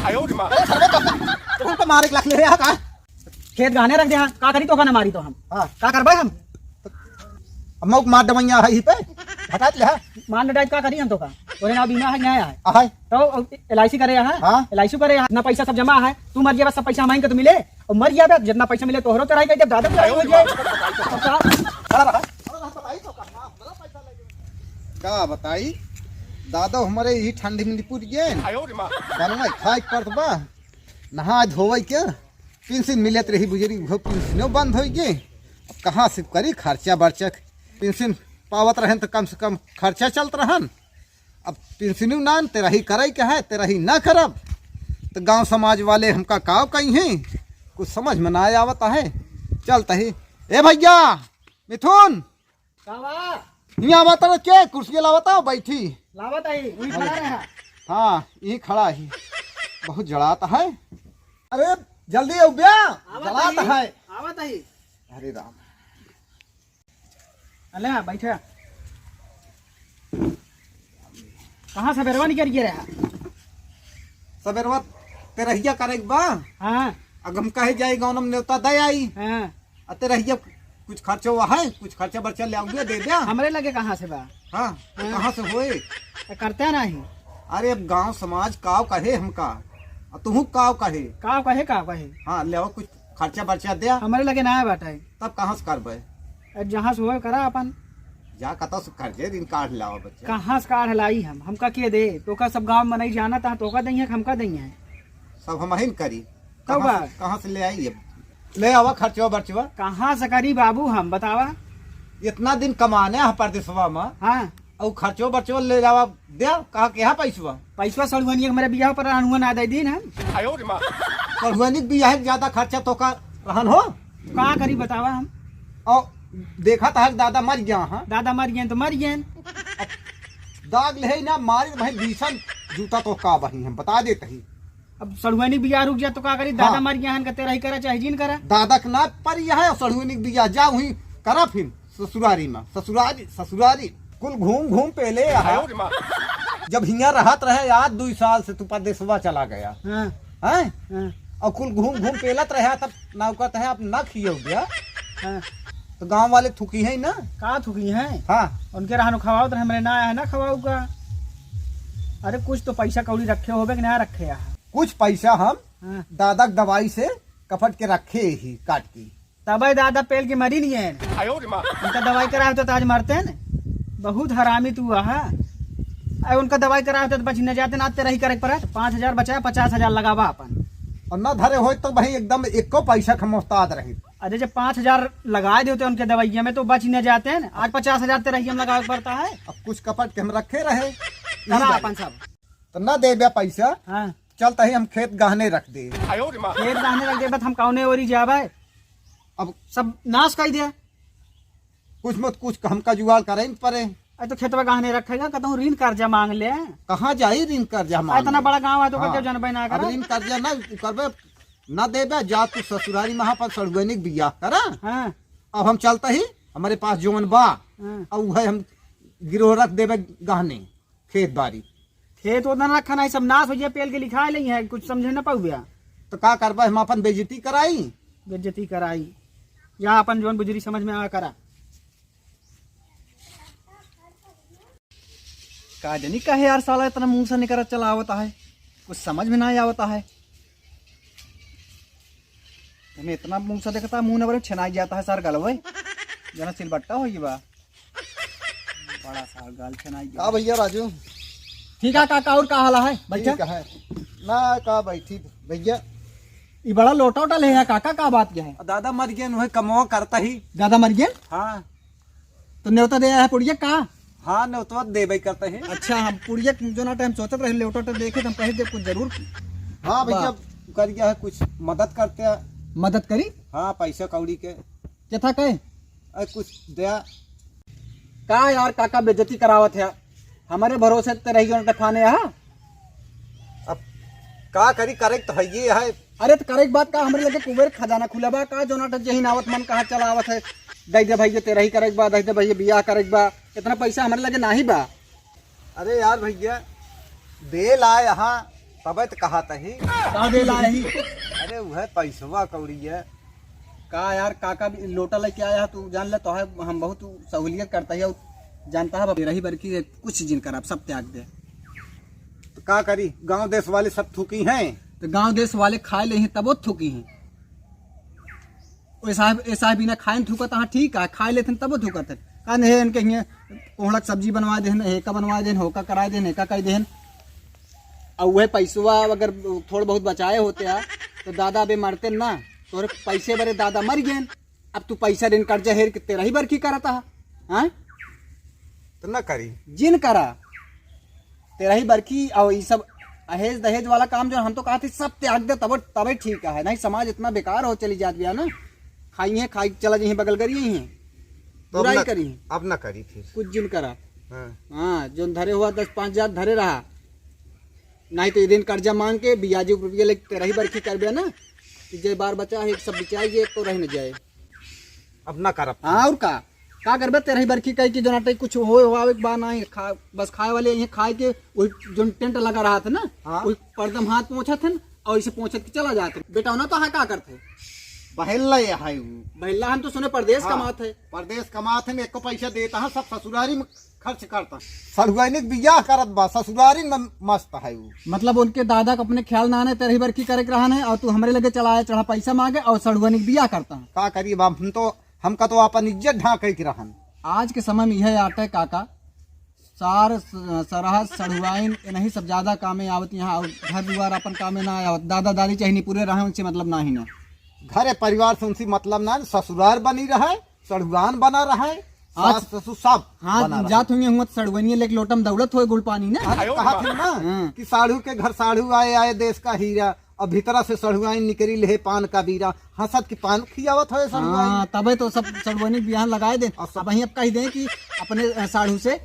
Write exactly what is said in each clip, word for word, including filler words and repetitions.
अरे सरवा, तो, तो हमको मारे के लाख ले रहा का? खेत गहने रख दे, हाँ। का करी तो का ना मारी तो हम? हाँ। का करबे हम? अब मौक मार दवैया है ही पे, हटा ले, हाँ। मान ले का करी हम तो का? तोरे नाव बीमा है कि नहीं है? है। तो एल आई सी करे है? हाँ। एल आई सी करे है, इतना पैसा सब जमा है, तू मर गया बस सब पैसा हमारे के तो मिले, और मर गया बस जितना पैसा मिले तोहरो तेरा ही कर दे, दादा तेरा ही हो जाए। खड़ा रहा। का बताई, दादा हमारे यही ठंडी में निपुट गए। बनवाई खाए के पड़त बा, नहा धोवे के, पेंशन मिलत रही बुजुर्ग, वो पेंशनो बंद हो गए। अब कहाँ से करी खर्चा बर्चा? पेंशन पावत रहन तो कम से कम खर्चा चलत रहन। अब पेंशनो ना, तेरा ही करे के है, तेरा ही ना करब, तो गांव समाज वाले हमका काव कही हैं, कुछ समझ में ना आवत है। चलत ही, ए भैया मिथुन, का बा? हियाँ आवत है के? कुर्सी लावत है, बैठी। लावत है, वही खड़ा रहा। हाँ, यही खड़ा ही। बहुत जड़ात है। अरे, जल्दी आओ बे, आवत जड़ात ही, है। आवत ही। अरे राम। अले, बैठा। कहाँ सबेरवा निकल गया रहा? सबेरवा तेरहिया करे के बा। हाँ। अब हम कहे जाई गाँव में नेवता दे आई। हाँ। अते रहिया, कुछ खर्चा हुआ है, कुछ खर्चा बर्चा ले आऊंगे, दे दे। हमरे लगे कहाँ से बा? हाँ, तो हाँ। कहाँ से होए? तो करते नहीं। अरे अब गांव समाज काव कहे हमका, आ तुहू काव कहे। काव कहे, काव कहे? हाँ, ले आओ कुछ खर्चा बर्चा दे। हमरे लगे ना बाटे। तब कहाँ से करबे? अब जहाँ से होए करा अपन। जा कतौ से कर्जे ऋण काढ़ लावा बच्चा। कहाँ से काढ़ लाई हम? हमका के दे? तोका सब गांव में नहीं जानत है, तोका दइहे, हमका दइहे। सब हम ही न करी। तब कहाँ बा? से, कहाँ से ले आई अब? ले आवा खर्चवा बर्चवा। कहाँ से करी बाबू हम, बतावा? इतना दिन कमाने ह परदेसवा में। हाँ। अउ खर्चो बर्चो ले जावा, दे, कहा के हा पैसवा? पैसवा सड़ुआनी के मेरे बियाह पर अनहुआ ना दे दीन हम। सड़ुआनी के बियाह के ज्यादा खर्चा तोका रहन हो? का करी बतावा हम? अउ देखा त दादा मर गया, हाँ? दादा मर गए तो मर गए। दाग ले ना मारी भाई, बीसन जूता तो का बही हम बता देत ही। अब सड़ुआनी बियाह रुक जा तो का करी? दादा हाँ। मर गया हन, का तेरा ही करा चाहे जिन करा। दादा के ना पर यह है, सड़ुआनी के बियाह जा वहीं करा फिर ससुरारी में, ससुरारी, ससुरारी। कुल घूम घूम पहले यहाँ। जब हियाँ रहत रहे यार, दुई साल से तू परदेसवा चला गया। हाँ। हैं? हाँ। और कुल घूम घूम पेलत रहे, तब नौकत है, अब ना खियो गया। हाँ। तो गाँव वाले थुकी हैं ना? का थुकी हैं? हाँ। उनके रहनो खवावत रहे, हमरे ना आया ना खवाऊ का। अरे कुछ तो पैसा कौड़ी रखे होबे कि ना रखे यहाँ? कुछ पैसा हम हाँ। दादा के दवाई से कपट के रखे ही काट के। तबे दादा पेल के मरी नहीं है। उनका दवाई कराए होते तो आज मरते न। बहुत हरामी तू आहा। अरे उनका दवाई कराए होते तो बच न जाते ना, तेरा ही करे के पड़त। पाँच हजार बचाया, पचास हजार लगावा अपन। और ना धरे होइत तो भाई एकदम एको पैसा के मोहताज रही। अरे जब पाँच हजार लगा देते उनके दवाइया में तो बच न जाते हैं। आज पचास हजार तेरा ही हम लगावे के पड़ता है। अब कुछ कपट के हम रखे रहे। करा अपन सब। तो ना देबे पैसा। हाँ। चलता ही हम खेत गहने रख दे। खेत गहने रख दे, बस हम कौने ओरी जाबे? अब सब नाश कर दे। कुछ मत कुछ हमका जुगाड़ करे न पड़े। अरे तो खेतवा गहने रखेगा, कहता हूँ ऋण कर्जा मांग ले। कहाँ जाई ऋण कर्जा मांग इतना ले? बड़ा गाँव है तो हाँ। क्यों जनबे ना अब करा? ऋण कर्जा ना करबे, ना देबे, जा तू ससुरारी में अपन सड़ुआनी के बियाह करा। हाँ। अब हम चलता ही, हमारे पास जौन बा, हाँ। अब वह हम गिरोह रख देबे गहने, खेत बारी। खेत उतना रखा नहीं, सब नाश हो गया, पेल के लिखा नहीं है, कुछ समझे ना पाऊबे। तो का करबा, हम अपन बेइज्जती कराई? बेइज्जती कराई, या अपन जौन बुजुर्ग समझ में आ करा। का जानी काहे यार साला इतना मुंह से निकल चला आवता है, कुछ समझ में ना आवता है। तुम्हें इतना मुंह से देखता, मुंह न बरे छनाई जाता है सार गलवे, जना सिलबट्टा हो गई बा। बड़ा सार गाल छनाई गया। का भैया राजू? ठीक है काका, और का हाल है? बैठा। ठीक है ना, का बैठी भैया। ई बड़ा लोटा उटा ले है काका, का बात क्या है? दादा मर गए, उन्हें कमवा करता ही। दादा मर गए? हाँ। तो न्योता दे आया है पुड़िया का? हाँ, न्योता देबे करता है। अच्छा, हम पुड़िया जो ना टाइम सोचत रहे, न्योता तो देखे, तो हम कहे जब कुछ जरूर। हाँ भैया, वाह। कर गया है, कुछ मदद करते हैं। मदद करी? हाँ, पैसा कौड़ी के। क्या था कहे? अरे कुछ दया। का यार काका बेइज्जती करावत है? हमारे भरोसे ते रही गए उनका थाने यहाँ। अब का करी, करे तो है ये है। अरे तो करे के बात का, हमरे लगे कुबेर खजाना खुला बा का? जो ना जहीन आवत मन कहाँ चला आवत है, दे दे भैया, तेरा ही करे के बा, दे दे भैया, बियाह करे के बा, इतना पैसा हमरे लगे नाही बा। अरे यार भैया, बेल आ यहाँ, तबे तो कहा तही। का दे ला रही? अरे, वह पैसवा कौड़ी है। का यार, काका भी लोटा लेके आया है, तू जान ले, तो है, हम बहुत सहूलियत करता है, और जानता है, अब रही बरकी कुछ जिन कर, आप सब त्याग दे। तो का करी, गांव देश वाले सब थूकी हैं। तो गांव देश वाले खाए ले हैं, तबो थूकी हैं। ए साहब, ए साहब, इना खाए न थूकत, हाँ, ठीक है, खाए लेथन तबो थूकत है। का नहीं, इनके हियाँ कोहड़ा के सब्जी बनवा देहन, हेका बनवा देहन, होका कराए देहन, हेका कह देहन। और वह पैसवा अगर थोड़ा बहुत बचाए होते हैं, तो दादा अबे मरते ना, तोरे पैसे बरे दादा मर गए। अब तू पैसा दिन कर्जा हेर के तेरा ही बरकी करता है, हाँ? तो ना करी। जिन करा। तेरा ही बरकी और ये सब अहेज दहेज वाला काम जो हम तो कहा थे सब त्याग दे, तब, तबे ठीक है। नहीं समाज इतना बेकार हो चली जात बिया ना, खाई है, खाई चला जाइए, बगल करिए हैं, तो अब बुराई ना, करी। अब ना करी फिर। कुछ जिन करा। हाँ। हाँ, जोन धरे हुआ दस पाँच हजार धरे रहा, नहीं तो ये दिन कर्जा मांग के बियाजी रुपये लेके तेरा ही बरकी कर बिया ना, कि जे बार बचा है, सब बिचाई, ये तो रह न जाए। अब ना करब। हाँ, और का? का करबे, तेरही बरखी कही कि जोना टाइम कुछ होए होआवे के बा नाही, खा-, बस खाए वाले ये खाए के, वही जोन टेंट लगा रहा था ना, हाँ। वही परदम हाथ पहुँचत है और इसे पहुँचत के चला जात है। बेटा होना तो हाँ का करते? बहेल्ला ये है वो। बहेल्ला हम तो सुने परदेश हाँ, कमात है। परदेश कमात है, एको पैसा देता है, सब ससुरारी में खर्च करता। सढ़ुआइनी के बियाह करत बा, ससुरारी में मस्त है वो। मतलब उनके दादा के अपने ख्याल ना आने, तेरही बरखी करे के रहन है और तू हमरे लगे चला आया, चढ़ा पैसा मांगे और सढ़ुआइनी के बियाह करता है। का करिए बाप, हम तो, हमका तो अपन इज्जत ढांके के रहन। आज के समय में यह आटे काका, सार, स-, सरहद, सढ़ुआइन, इन्हीं सब ज्यादा कामे आवत यहाँ और घर दुआर अपन कामे ना आवत। दादा दादी चाहे निपुरे रहे, उनसे मतलब ना ही ना। घरे परिवार से उनसे मतलब ना, ससुरार बनी रहे, सढ़ुआन बना रहे, आज सास ससुर सब हाँ, बना रहे। जात हुई हुआ सढ़ुआइनिया लेके लोटम दौड़त हुए गुड़ पानी ना। अरे कहा थे ना हाँ। कि साढ़ू के घर साढ़ू आए, आए देश का हीरा, अब भीतरा से सढ़ुआइन निकरी ले पान का बीरा, हंसत की पान खियावत है सढ़ुआइन। हाँ, तबे तो सब सढ़ुआइनी बियाह लगाए दे। और सब अब वहीं अब कह दें कि अपने, अ, साढ़ू से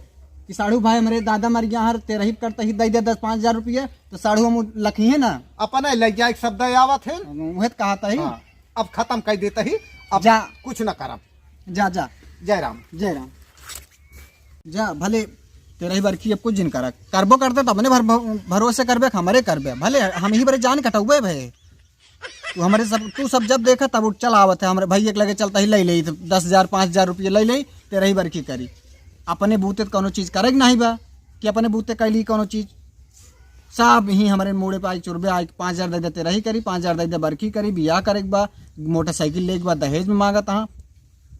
कि साढ़ू भाई हमरे दादा मर गया हर तेरही करता ही दे दे दस पाँच हजार रुपये, तो साढ़ू हम लखी है ना। अपने ले जाए शब्द आवत है। वह तो कहा था ही। हाँ, अब खत्म कर देता ही, अब जा। कुछ न करब। जा, जा। जय राम। जय राम। जा, भले तेरही बरखी अब कुछ जिन करा। करबो करते तो अपने भर-, भरोसे करबे, हमरे करबे। भले हम ही बरे जान कटौबे भे। तू हमरे सब, तू सब जब देखा तब उठ चल आवत है, हमरे भैया के लगे चलता ही ले ले, तो दस हजार, पाँच हजार रुपये ले ले, तेरही बरखी करी। अपने बूते तो कौनो चीज करे के नाही बा, कि अपने बूते कैली कौनो चीज। सब ही हमरे मूड़े पे आई चुरबे, आई पाँच हजार दे दे तेरही करी, पाँच हजार दे दे बरखी करी, बियाह करे के बा, मोटरसाइकिल लेके बा, दहेज में मांगत हाँ।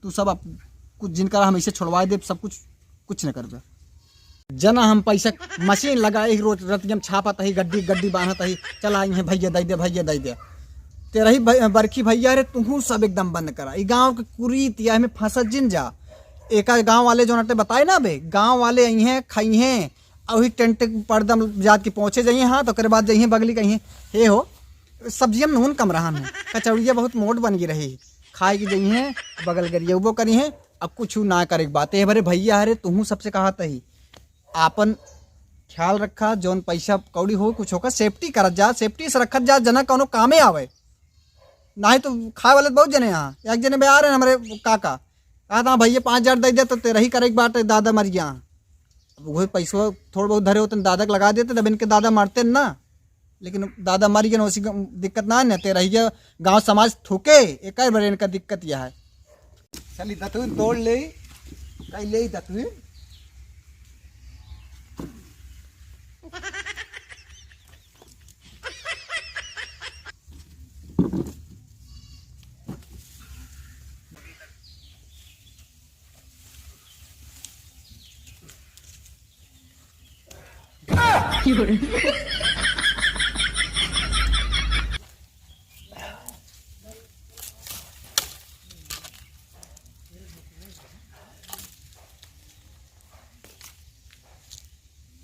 तू सब अब कुछ जिन करा, हम इसे छोड़वाए देब, सब कुछ, कुछ न करबे। जना हम पैसा मशीन लगाए ही रोज रतिया में छापत ही, गड्डी गड्डी बांधत ही, चला आई है भैया दे दे, भैया दे दे। तेरही भै-, बरखी भैया रे, तुहू सब एकदम बंद करा। ई गांव के कुरीत या में फंसत जिन जा। एका गांव वाले जो नटे बताए ना बे, गांव वाले आई हैं, खाई हैं, और वही टेंट पर्दम जात के पहुंचे जाइए, हाँ, तो ओकरे बाद जाइए बगली कहीं, "हे हो, सब्जियन में नून कम रहा है, कचौड़िया बहुत मोट बन गई रही।" खाए के जाइए, बगल गरियबो करी हैं, अब कुछ ना करे के बात है। भरे भैया, अरे तुहू सबसे कहा तही, आपन ख्याल रखा, जौन पैसा कौड़ी हो, कुछ होकर सेफ्टी करत जा, सेफ्टी से रखत जा, जना कौनो कामे आवे। नाही तो खाए वाले बहुत जने यहाँ, एक जने बे आ रहे हैं हमरे काका, कहा था, "भैया, पाँच हजार दे दे, तो तेरही करे के बाटे, दादा मर गया।" अब वही पैसवा थोड़ा बहुत धरे होते, दादा के लगा देते, तब इनके दादा मरते ना। लेकिन दादा मर गए, उसी दिक्कत ना है, तेरही गाँव समाज थूके, एक बार इनका दिक्कत यह है। चली दतुन तोड़ ले, कई ले दतुन।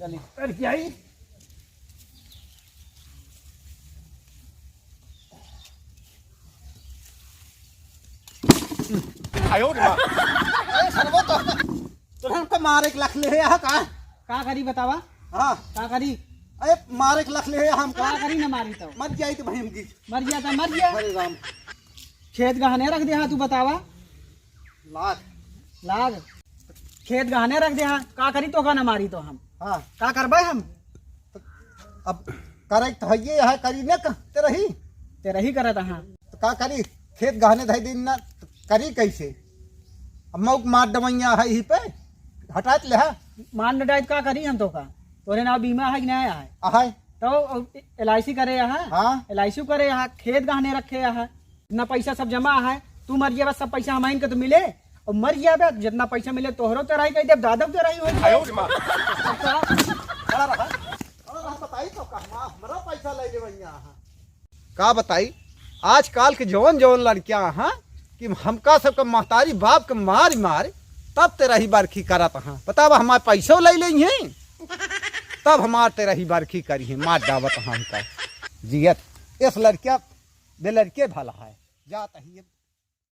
चलिए, कर क्या ही? आयो रे माँ। अरे सरवा तो, तो हमको मारे के लख ले है का? का करी बतावा? हाँ। का करी? अरे मारे के लख ले है हमका। का करी ना मारी तो? मर जाई तो भाई हमकी। मर गया तो मर गया। अरे राम। खेत गहने रख दे हाँ, तू बतावा। लाग। लाग। खेत गहने रख दे हाँ, का करी तो का ना मारी तो हम। हाँ। का करबे हम? अब करे तो हइये है, करी न क-, तेरही। तेरही करत अहा। तो का करी? खेत गहने धइ दिन ना, करी कैसे? अब मउक मार दवैया है ही पे, हटात ले हा। मार न डाइत का करी हम तो का? तोरे नाव बीमा है कि नहीं है? आहे। तो एल आई सी करे अहा? हाँ। एल आई सी करे अहा, खेत गहने रखे अहा। इतना पैसा सब जमा है, तू मर गया बस सब पैसा हमाइन के तो मिले, और मर गया बे जितना पैसा मिले तोहरो तेरही कह दे, दादा तेरही हो गया। खड़ा रहा, खड़ा रहा, बताई तो कहवा हमरा पैसा ले लेवैया अहा। का बताई, आजकल के जवन जवन लड़कियां हैं कि हमका सबका महतारी बाप के मार मार तब तेरही बरखी करत हैं। बतावा हमार पैसो ले लेइहैं, तब हमार तेरही बरखी करिहैं, मार डावत हैं हमका। जियत इस लड़किया बे लड़के भला है, जात ही